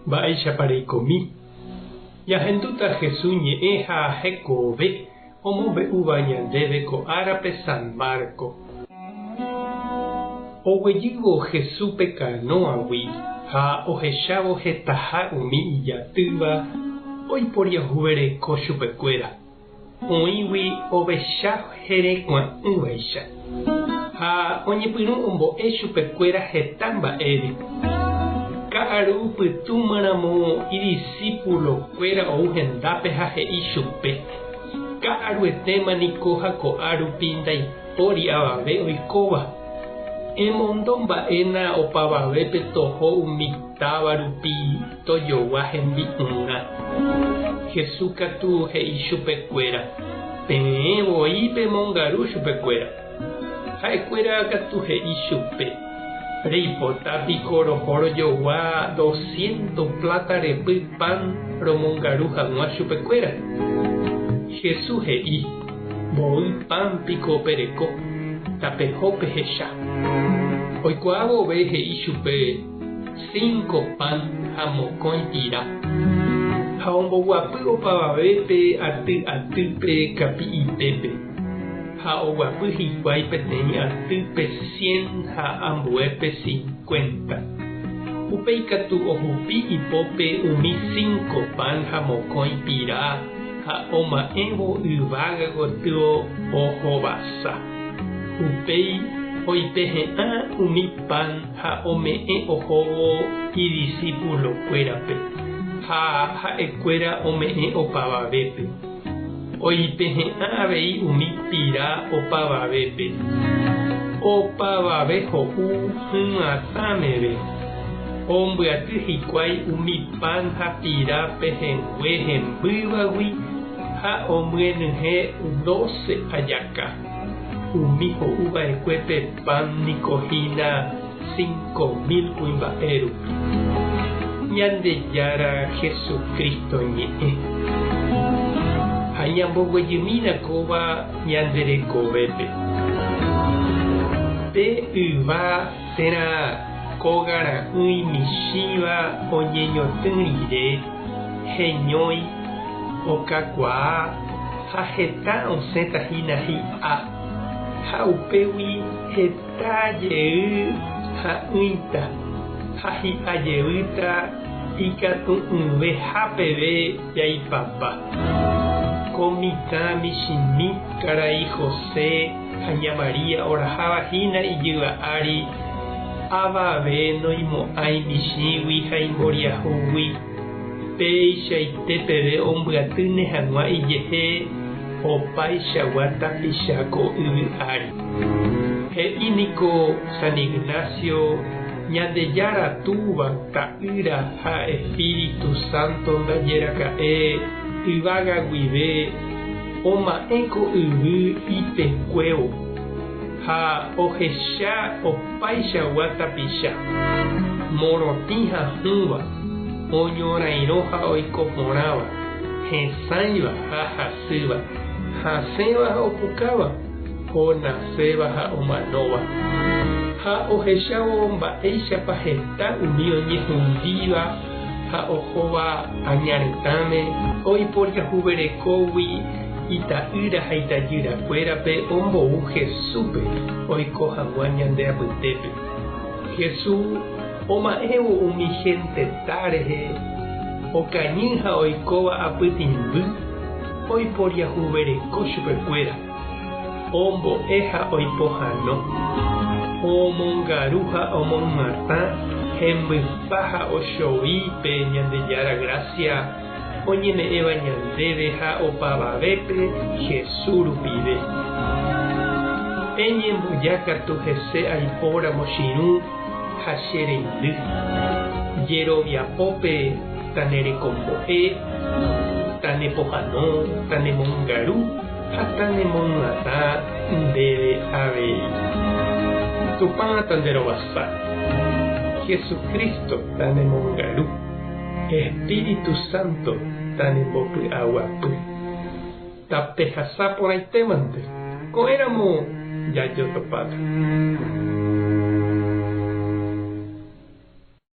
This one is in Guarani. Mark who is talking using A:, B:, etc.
A: Mba'éichapa reikomi? Ñahendúta Jesús ñe'ẽ ha hekove omombe'úva ñandéve ko árape San Marco. Oguejývo Jesús pe kanóagui ha ohechávo hetaha umi ijatýva oiporiahuvereko chupekuéra. Oĩgui ovecha herekua'ỹvaicha, ha oñepyrũ ombo'e chupekuéra heta mba'ére. Ka'aru pytũmaramo idisípulokuéra ou hendápe ha he'i chupe, Ka'aruetéma niko ha ko'a rupi ndaipóri avave oikóva. Emondo mba'éna opavavépe toho umi táva rupi tojogua hembi'urã. Jesús katu he'i chupe kuéra, Peẽ voi pemongaru chupe kuéra. Ha'e kuéra katu he'i chupe, Reipota piko roho rojogua dosciento pláta repy pan romongaru hag̃ua chupe kuéra? Jesús he'i, Mboy pan piko pereko, tapeho pehecha. Oikuaa vove he'i chupe, Cinco pan ha mokõi pira. Ha omboguapy opavavépe aty atýpe kapi'ipépe. Ha oguapy hikuái peteĩ atýpe cien ha ambuépe cincuenta. Upéi katu ohupi ipópe umi cinco pan ha mokõi pira ha oma'ẽvo yvága gotyo ohovasa. Upéi oipehe'ã umi pan ha ome'ẽ ohóvo idisípulokuérape, ha ha'ekuéra ome'ẽ opavavépe. Oipehe'ã avei umi pira opavavépe. Opavave ho'u hyg̃uatã meve. Ombyaty hikuái umi pan ha pira pehẽngue hembývagui ha omyenyhẽ dóse ajaka. Umi ho'u va'ekue pe pan niko hína 5000 kuimba'e rupi. Ñandejára Jesucristo ñe'ẽ. Ha ñamboguejymína kóva ñande rekovépe. Pe yva térã kóga ra'ỹi michĩva oñeñotỹ rire, heñói, okakuaa ha heta osẽta hína hi'a, ha upégui heta jey ha'ỹita ha hi'a jeýta ikatu'ỹveha peve jaipapa. Ko mitã michĩmi karai José ha ña María oraháva hína ijyva ári, avave noimo'ãi michĩgui ha imboriahúgui. Peichaite peve ombyatýne hag̃ua ijehe opaichagua tapicha ko yvy ári. He'i niko San Ignacio, Ñandejára Túva, Ta'ýra ha Espíritu Santo ndaje raka'e yvága guive oma'ẽ ko yvy ipekuévo ha ohecha opaichagua tapicha, morotĩ ha hũva, oñorairõ ha oiko porãva, hesãiva ha hasýva, hasẽva ha opukáva, onaséva ha omanóva. Ha ohechávo mba'éichapa heta umi oñehundíva ha ohóva aña retãme, oiporiahuverekógui ita'ýra ha itajyrakuérape ombou Jesúspe oiko hag̃ua ñande apytépe. Jesús oma'ẽvo umi henteta rehe okañy ha oikóva apytĩmby, oiporiahuvereko chupekuéra, ombo'e ha oipohãno, omongaru ha omoymatã hembypa ha ochovi pe Ñandejára grásia oñeme'ẽva ñandéve ha opavavépe Jesús rupive. Eñemboja katu hese aipóramo chirũ ha che reindy. Jeroviapópe tanerekombo'e, tanepohãno, tanemongaru ha tanemoyatã ndéve avei. Tupã tanderovasa. Jesucristo tanemongaru. Espíritu Santo tanembopy'aguapy. Tapehasa porãitémante, ko'ẽramo jajotopáta.